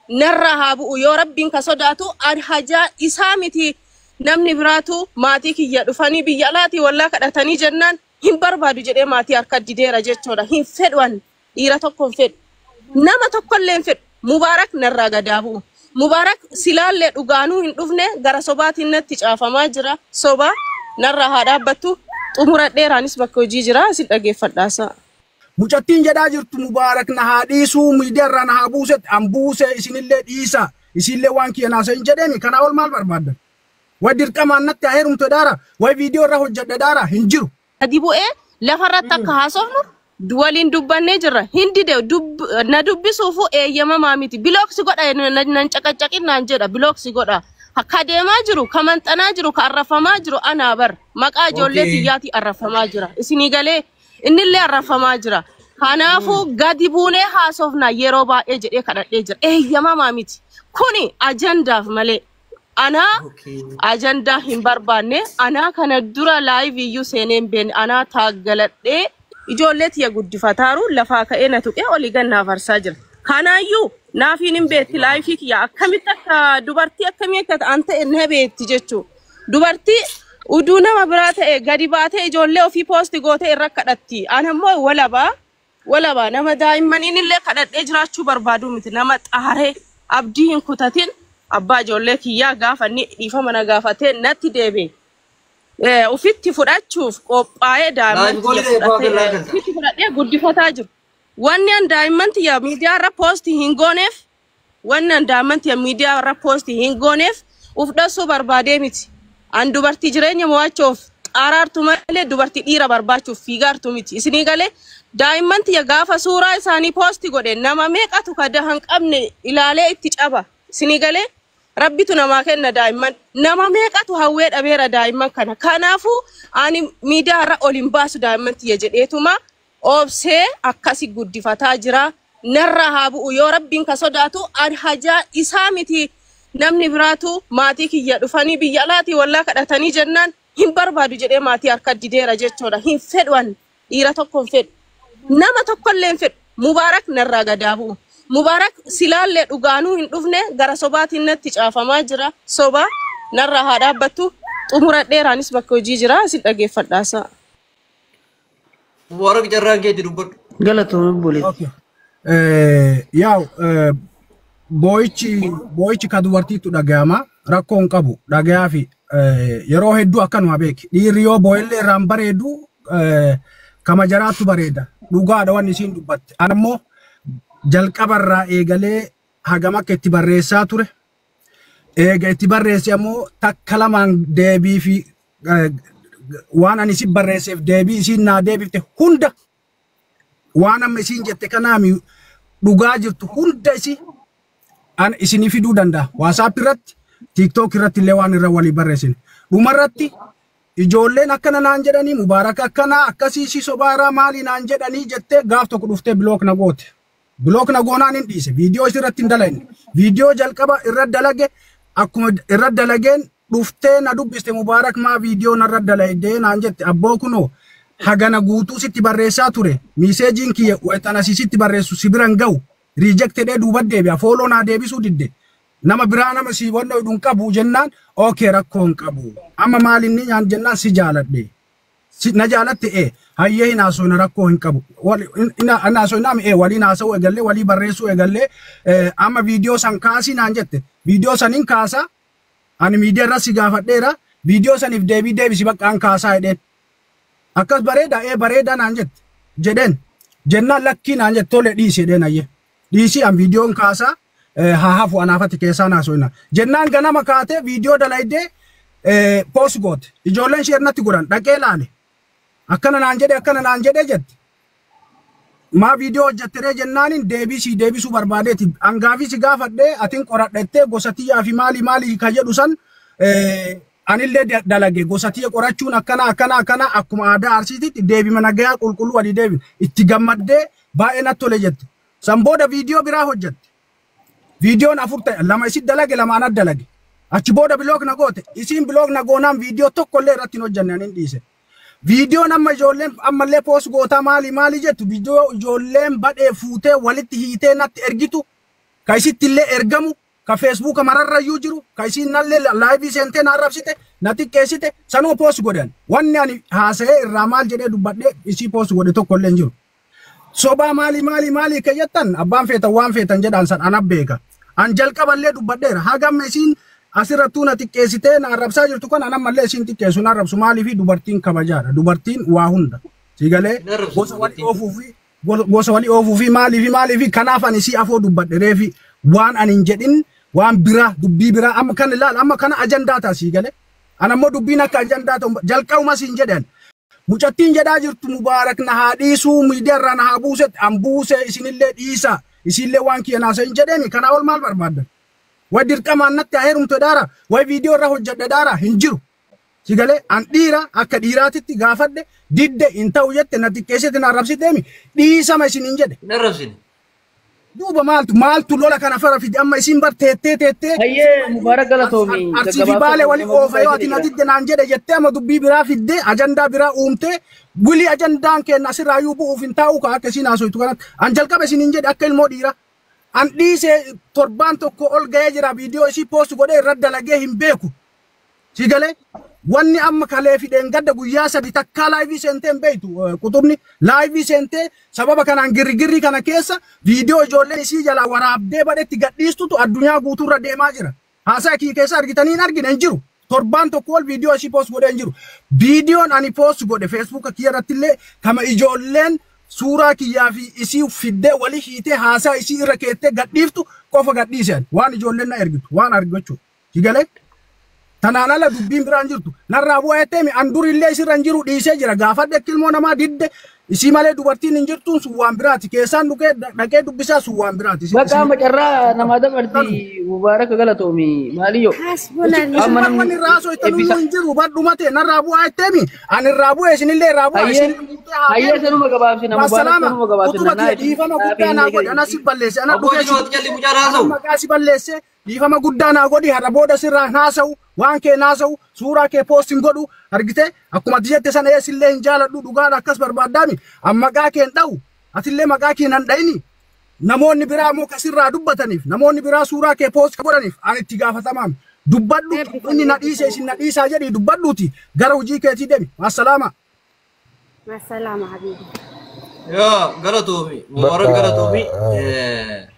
Narraa haa bu'u yoo Rabbiin ka sodaatu. An hajaa isaa miti, namni biraatu maatii kiyya dhufanii biyya alaatii wallaa kadhatanii jennaan hin barbaadu jedhee maatii harka dideera jechuudha. Hin fedhu, an dhiira tokko hin fedhu. Nama tokkollee hin fedhu. Mubaarak narraa gadaa bu'u. Mubaarak silaallee dhugaanuu hin dhufne, gara sobaatiin natti caafamaa jira. Soba narraa haa dhaabbattu. Xumuradheeraanis bakka hojii jira, isin dhageeffadhaasa. Mucattiin jedhaa jirtu Mubaarak na haa dhiisuu, miidiyaa irraa na haa buusetti, an buuse, isinillee dhiisa, isinillee waan kiyya naasa hin jedheeni. Kanaa ol maal barbaaddan? Way dirqamaan natti haa heerumte daara, way viidiyoo irra hojjedhe daara hin jiru. Gadi bu'ee lafarratti akka haasofnu waliin dubbannee jirra. Hin dide, na dubbisuufu eeyyamamaa miti. Block si godha, nan caqaccaqin naan jedha, block si godha. Ka deemaa jiru, ka manxanaa jiru, ka arrafamaa jiru anaa bar. Maqaa ijoollee tiyyaatii arrafamaa jira. Isinii galee, innillee arrafamaa jira. Kanaafuu gadi buunee haasofna yeroo baay'ee jedhee kadhadhee jira. Eeyyamamaa miti. Kuni ajandaaf malee. Anaa ajandaa hin barbaanne. Anaa kana dura live iyyuu seenee hin beekne. Anaa taaggaladhee ijoollee tiyya guddifataaru lafaa ka'ee na tuqee olii gannaaf farsaa jira. Kanaayyuu naafiin hin beekti, life kiyya akkamitti akka dubartii akkamii akka ta'an ta'e na beekti jechuudha. Dubartii uduu nama biraa ta'e gadi baatee ijoollee ofii post gootee irra kadhatti. Ana immoo walabaa walabaa nama daa'immaniin illee kadhadhee jiraachuu barbaadu miti. Nama xaaree abdii hin kutatin, abbaa ijoollee kiyyaa gaafa inni dhiifama na gaafatee natti deebi'e. Ufitti fudhachuuf qophaa'ee daa'imman Live tiyya goolii ta'e bu'aa fudhatee birraa galta. ufitti fudhadhee guddifataa jiru. Wanni an daa'imman tiyya miidiyaa irra post hin gooneef, wanni an daa'imman tiyya miidiyaa irra post hin gooneef uf dhasuu barbaadee miti. An dubartii jireenya mo'achuuf xaaraartu malee dubartii dhiira barbaachuuf fiigaartu miti. Isinii galee, daa'imman tiyya gaafa suuraa isaanii post godhe nama meeqatu ka hin qabne ilaalee itti caba. Isinii galee, Rabbitu namaa kenna daa'imman. Nama meeqatu hawwee dhabeera daa'imman kana. Kanaafuu ani miidiyaa irra ol hin baasu daa'imman tiyya jedheetuma obsee akkasi guddifataa jira. Narraa haa bu'u yoo Rabbiin ka sodaatu. An hajaa isaa miti, namni biraatu maatii kiyya dhufanii biyya alaatii wallaa kadhatanii jennaan hin barbaadu jedhee maatii harka dideera jechuudha. Hin fedhu, an dhiira tokko hin fedhu. Nama tokkollee hin fedhu. Mubaarak narraa gadaa bu'u. Mubaarak silaallee dhugaanuu hin dhufne, gara sobaatiin natti caafamaa jira. Soba narraa haa dhaabbattu. Xumuradheeraanis bakka hojii jira, isin dhageeffadhaasa. Mubaarak, carraan keetti dubbadhu. Galatoomii obboleetti. Okay. Yaa'u boo'ichi ka dubartiitu dhaga'ama, rakkoo hin qabu dhagayaa fi yeroo hedduu akkanuma beeki, dhiirri yoo boo'ellee irraan bareedu, kama jaraattu bareeda. Dhugaadha wanni isiin dubbatte. An ammoo jalqabarraa eegalee hagam akka itti barreessaa ture, eega itti barreesse ammoo takka lamaan deebii fi waan ani isin barreesseef deebii isiin naa deebifte hunda, waan amma isiin jette kanaami dhugaa jirtu hunda isi an isinii fiduu danda'a. WhatsApp irratti, TikTok irratti illee waan irra walii barreessine. Dhumarratti ijoolleen akkana naan jedhanii, Mubaarak akkana akkasii si sobaaraa maali naan jedhanii jettee gaaf tokko dhuftee block na goote. Block na goonaan hin dhiise. Viidiyoo isirratti hin dalagne. Viidiyoo jalqaba irra dalage, akkuma irra dalageen dhuftee na dubbiste, "Mubaarak, maa viidiyoo narra dalagdee?" naan jette. "Abboo, kunoo hagana guutuu sitti barreessaa ture. Messageiin kiyya wayitana sitti barreessu si biran ga'u. Rejectedhee duuba deebi'a. Follow naa deebisuu didde. Nama biraa nama si wanna hin qabu" jennaan, "Okay, rakkoo hin qabu. Amma maal inni nyaan?" jennaan, "Si jaaladhe. Si na jaalatte? Ee, hayyee, hin haasofna, rakkoo hin qabu. Hin haasofna ee." Waliin haasa'uu eegallee, walii barreessuu eegallee, "Amma viidiyoo san kaasii" naan jette. Viidiyoo san hin kaasa. Ani miidiyaa irra si gaafadheera. "Viidiyoo saniif deebii deebisi, bakka an kaasaa" jedheen. "Akkas bareeda? Ee, bareeda" naan jette. Jedheen. Jennaan "Lakkii" naan jette. "Tole, dhiisi" jedheen. "Hayyee. Dhiisi, an viidiyoon kaasaa haa hafu, anaafatti keessaa haasofna." Jennaan ganama kaatee viidiyoo dalaydee post goote. Ijoolleen ishee natti godhan, dhaqee laale. "Akkana naan jedhe, akkana naan jedhe" jette. "Maa viidiyoo hojjetteree?" jennaaniin, "Deebii sii deebisuu barbaadeeti. Angaafii si gaafadhee atiin qoradhettee gosa tiyyaa fi maali maali ka jedhu san anillee dalage, gosa tiyya qorachuun akkana akkana akkana, akkuma aadaa Arsiititti deebima nagayaa qulqulluu walii deebin itti gammaddee baay'ee natti tole" jette. San booda viidiyoo biraa hojjette. Viidiyoon afur ta'e, lama isin dalage, lama anat dalage. Achi booda block na goote. Isiin block na goonaan viidiyoo tokko illee irratti hin hojjenne, ani hin dhiise. Viidiyoon amma ijoolleen ammallee post gootaa maali maali jettu, viidiyoo ijoolleen badhee fuutee walitti hiitee natti ergitu. Ka isitti illee ergamu ka Feesbuuka mararrayyuu jiru ka isiin nallee live seentee na arrabsite na xiqqeessite sanuu post godhan. Wanni ani haasa'ee irraa maal jedhee dubbadhee isii post godhe tokko illee hin jiru. Sobaa maali maali maali kan jettan abbaan feetan waan feetan jedhan san ana beeka. An jalqaballee dubbadheera. Hagam isiin asirrattuu na xiqqeessitee na arrabsaa jirtu kan anammallee isiin xiqqeessu na arrabsu maaliifi dubartiin kabajaadha. Dubartiin waa hunda. Siigalee Hin arrabsu gosa walii dubartiin. oofuu fi gosa walii oofuu fi maaliifi maaliifi kanaaf ani isii afoo dubbadhe reefi waan ani hin jedhin waan biraa dubbii biraa amma kan ilaal amma kana ajandaa ta'a siigalee. An ammoo dubbiin akka ajandaa ta'u jalqabuma siin jedhan. Mucattiin jedhaa jirtu Mubaarak na haa dhiisuu miidiyaa irraa na haa buuse an buuse isinillee dhiisa isinillee waan kiyya naasa hin jedheeni kanaa ol maal barbaaddan? Way dirqamaan natti haa heerumte daara way viidiyoo irra hojjedhe daara hin jiru. Sigalee an dhiira akka dhiiraatitti gaafadhe didde hin ta'u jette na xiqqeessite na arrabsiteemi dhiisama isin hin jedhe. Hin arrabsine. Duuba maaltu maaltu lola kana fara fide amma isin bar teettee teettee Hayyee Mubaarak galatoomi Arsii fi Baalee wali oofa yoo ati na didde naan jedhe jettee amma dubbii biraa fidde ajandaa biraa uumtee wili ajandaan keenya asirraayyuu bu'uuf hin taa'u ka akka isiin haasoytu kanatti an jalqaba isin hin jedhe akka ilmoo dhiira an dhiisee torbaan tokko ol ga'ee jira viidiyoo isii post godhee irra dalagee hin beeku. Si galee wanni amma kalee fideen gadda guyyaa sadi takkaa live seentee hin beektu qutubni live seentee sababa kanaan girrigirrii kana keessa viidiyoo ijoolleen isii jalaa waraabdee badhetti gadhiistutu addunyaa guutuurra deemaa jira. Haasaa kii keessa argitanii hin argine hin jiru. Torbaan tokko ol viidiyoo isii post godhee hin jiru. Viidiyoon ani post godhe Feesbuuka kiyya irratti illee kama ijoolleen suuraa kiyyaa fi isii fiddee walii hiitee haasaa isii irra keettee gadhiiftu qofa gadhiisan waan ijoolleen na ergitu waan argu jechuudha. Si galee? Tanaan ala dubbiin biraan jirtu. Narraa bu'aa jetteemi an durillee isirra hin jiru dhiisee jira. Gaafadhe akka ilmoo namaa didde isii malee dubartiin hin jirtuun sun waan biraati. Keessaan dhugee dhaqee dubbisaa sun waan biraati. Bakka amma carraa namaa dabarti Mubaarak galatoomi maaliyyoo. Amma namni irraa haasoo itti hin jiru badhumate narraa bu'aa jetteemi an irraa bu'e isinillee irraa bu'aa Hayyee isin hayyee sanuma gabaabsina Mubaarak Wasalaama sanuma gabaabsina utuba naa kiyya dhiifama guddaa naa godhi ana si balleesse ana Abbootiin dhugee wati jalli mucaan haasa'u. maqaa si balleesse dhiifama guddaa naa godhi har'a booda sirraa haasa'u waan kee naasa'u suuraa kee post hin godhu argite akkuma ati jette sana eessillee hin jaaladhu dhugaadha akkas barbaaddaami an maqaa kee hin dha'u atillee maqaa kee nan dha'ini namoonni biraa immoo kasirraa dubbataniif namoonni biraa suuraa kee post godhaniif an itti gaafatamaam dubbadhu inni na dhiise isin na dhiisaa jedhii dubbadhuuti gara hojii keetii deemi massalaama. Masalama habibi. Yaa galatoomi Mubaarak galatoomi.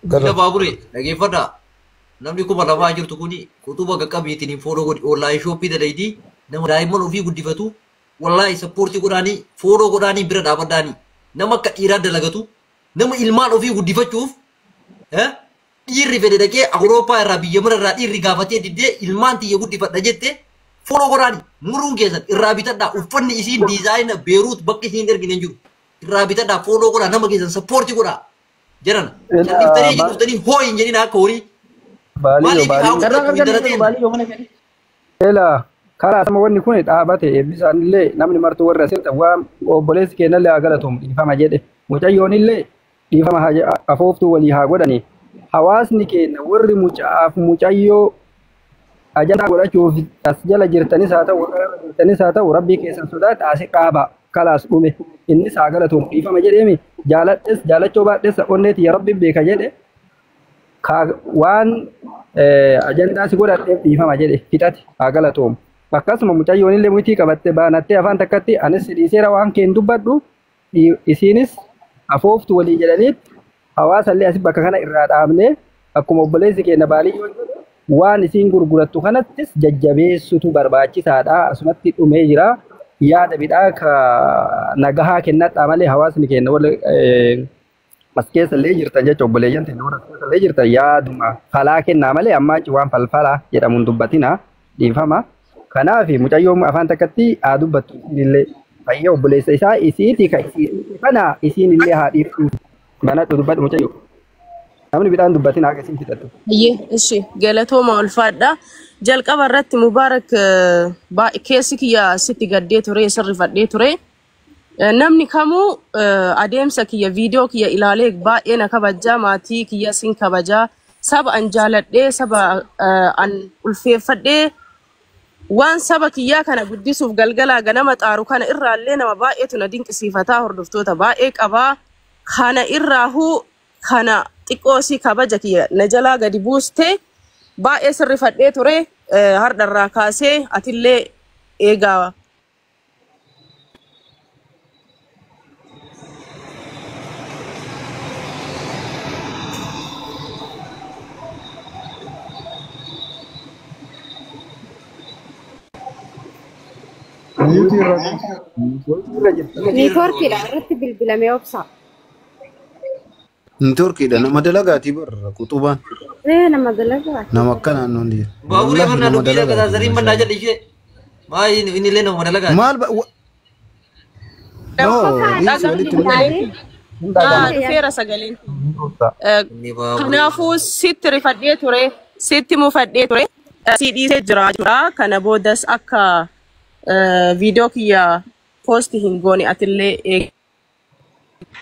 Ila baabure dhageeffadhaa. Namni 2000 jirtu kuni qutuba qaqqabiitiin hin follow godhi online shoppii dalaydii nama daa'imman ofii guddifatu wallaahi support godhaanii follow godhaanii bira dhaabadhaanii nama akka dhiiraa dalagatu nama ilmaan ofii guddifachuuf dhiirri fedhe dhaqee Awurooppaa irraa biyya mara irraa dhiirri gaafatee diddee ilmaan tiyya guddifadha jette follow godhaanii muruun keessan irraa bitadhaa uffanni isiin diizaayina Beeruut bakki isiin ergine hin jiru irraa bitadhaa follow godhaa nama keessan support godhaa jedhan calliftanii dhuftanii hoo hin jedhin akka horii Baaliyyoo maaliif haa baaliyyoo. Carraa guddatu arganne intala baaliyyoo mana kenni. Ela karaa sama wanni kun dhaabate eebbisaan illee namni martuu warra asirra waan obboleessi keenyallee haa galatoom dhiifama jedhe mucayyoon illee dhiifama haa afooftuu walii haa godhani hawaasni keenya warri mucaaf mucayyoo ajandaa godhachuuf as jala jirtanis haa ta'u warra irra jirtanis haa ta'u rabbii keessan sodaadha asi qaaba kalaas dhume innis haa galatoom dhiifama jedheemi jaaladhes jaalachoo baadhes onneeti yaa rabbiin beeka jedhe waan ajandaa si godhadheef dhiifama jedhe fixate haa galatoomu. Akkasuma mucayyoon illee mutii qabatte baanattee afaan takkatti anis si dhiiseera waan keen dubbadhu isiinis afooftu walii jedhaniitti hawaasa illee asi bakka kana irraa dhaabnee akkuma obboleessi keenya baaliyyoo jedhe waan isiin gurgurattu kanattis jajjabeessutu barbaachisaadha. Asumatti dhumee jira. Yaada bidhaa ka nagahaa kennadhaa malee hawaasni keenya wal as keessa illee jirtan jecha obboleeyyan teenya warra as keessa illee jirtan yaaduma falaa kennaa malee ammaa achi waan falfalaa jedhamuun dubbatina dhiifama. Kanaaf mucayyoon afaan takkatti haa dubbattu isiin illee fayyaa obboleessa isaa isiiti ka isii kana isiin illee haa dhiiftu. Banadhu dubbadhu mucayyoo. Namni bidhaan dubbatina akka isiin fixattu. Iyyee, ishi galatooma ulfaadha. Jalqaba irratti Mubaarak keessi kiyya sitti gaddee ture, sirrifadhee ture. Namni kamuu adeemsa kiyya viidiyoo kiyya ilaalee baay'ee na kabajaa, maatii kiyya sin kabajaa, saba an jaaladhee, saba an ulfeeffadhee waan saba kiyyaa kana guddisuuf galgalaa ganama xaaru kana irraallee nama baay'eetu na dinqisiifataa hordoftoota baay'ee qabaa. Kana irraahuu kana Xiqqoo si kabaja kiyya na jalaa gadi buustee baay'ee sirrifadhee ture har'arraa kaasee atillee eegaa. Niitoorkiidha irratti bilbilamee obsa. Niitoorkiidha nama dalagaatii barra quxubaan. Nama dalagaa. Nama akka naannoon dhiira. Baaburee mannaa dubbii dhaqataa sariin mannaa jedhe ishee. Maa inni illee nama dalagaati. Maal Dhufeera sagaleen. Kanaafuu sitti rifadhee ture, sitti mufadhee ture, si dhiisee jira jira. Kana boodas akka viidiyoo kiyya poosti hin goone atillee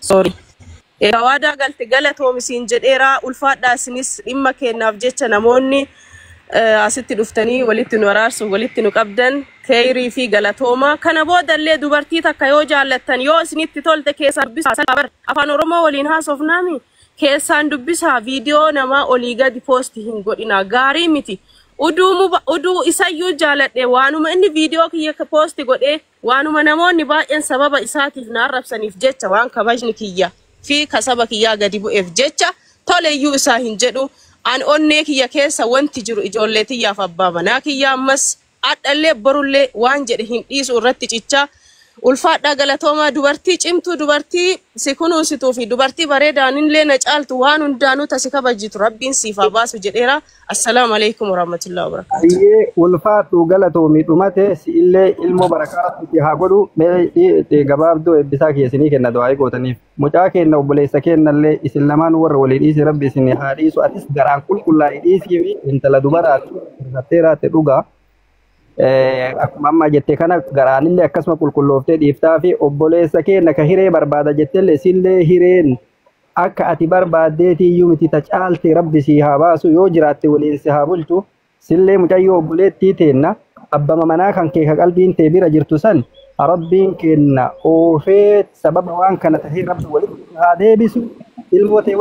sorry. Waadaa galte galatoomi jedheera ulfaadhaa isinis dhimma kennaaf jecha namoonni asitti dhuftanii walitti nu araarsu walitti nu qabdan keeyirii fi galatooma. Kana boodallee dubartii takka yoo jaallattan yoo isinitti tolte keessaan dubbisaa afaan Oromoo waliin haasofnaami keessaan dubbisaa viidiyoo namaa olii gadi poosti hin godhina gaarii miti. Uduu isayyuu jaaladhe waanuma inni viidiyoo kiyya poosti godhee waanuma namoonni baay'een sababa isaatiif na arrabsaniif jecha waan kabajni kiyya fi kasaba kiyyaa gadi bu'eef jecha toleyyuu isaa hin jedhu. An onnee kiyya keessa wanti jiru ijoollee tiyyaaf abbaa manaa kiyya ammas adhallee borullee waan jedhe hin dhiisu irratti cichaa ulfaadhaa galatoomaa dubartii cimtuu dubartii si kunuunsituu fi dubartii bareedaanillee na caaltu waan hundaanuu tasi kabajitu rabbiin siif haa baasu jedheera. Assalaamu alaikum warahmatullahi wabarakatuh. Ayyee ulfaadhu galatoomi dhumate si illee ilmoo barakaa itti haa godhu mee gabaabduu eebbisaa keessanii kenna du'aa gootaniif. Mucaa kenna obboleessa kennallee isin lamaan warra walii dhiise rabbi isin haa dhiisu atis garaan qulqullaa'e dhiisii fi intala dubaraati hir'attee raatte dhugaa. Akkuma amma jette kana garaanillee akkasuma qulqullooftee dhiiftaa fi obboleessa keenya ka hiree barbaada jettellee isillee hireen akka ati barbaaddeetii iyyuu miti ta caalte rabbi si haa baasu yoo jiraatte waliin si haa bulchu sillee mucayyoo obboleettii teenna abbama manaa kan kee ka qalbiin tee bira jirtu san rabbiin kenna oofee sababa waan kana tahee rabbi walitti haa deebisu ilmoo tee.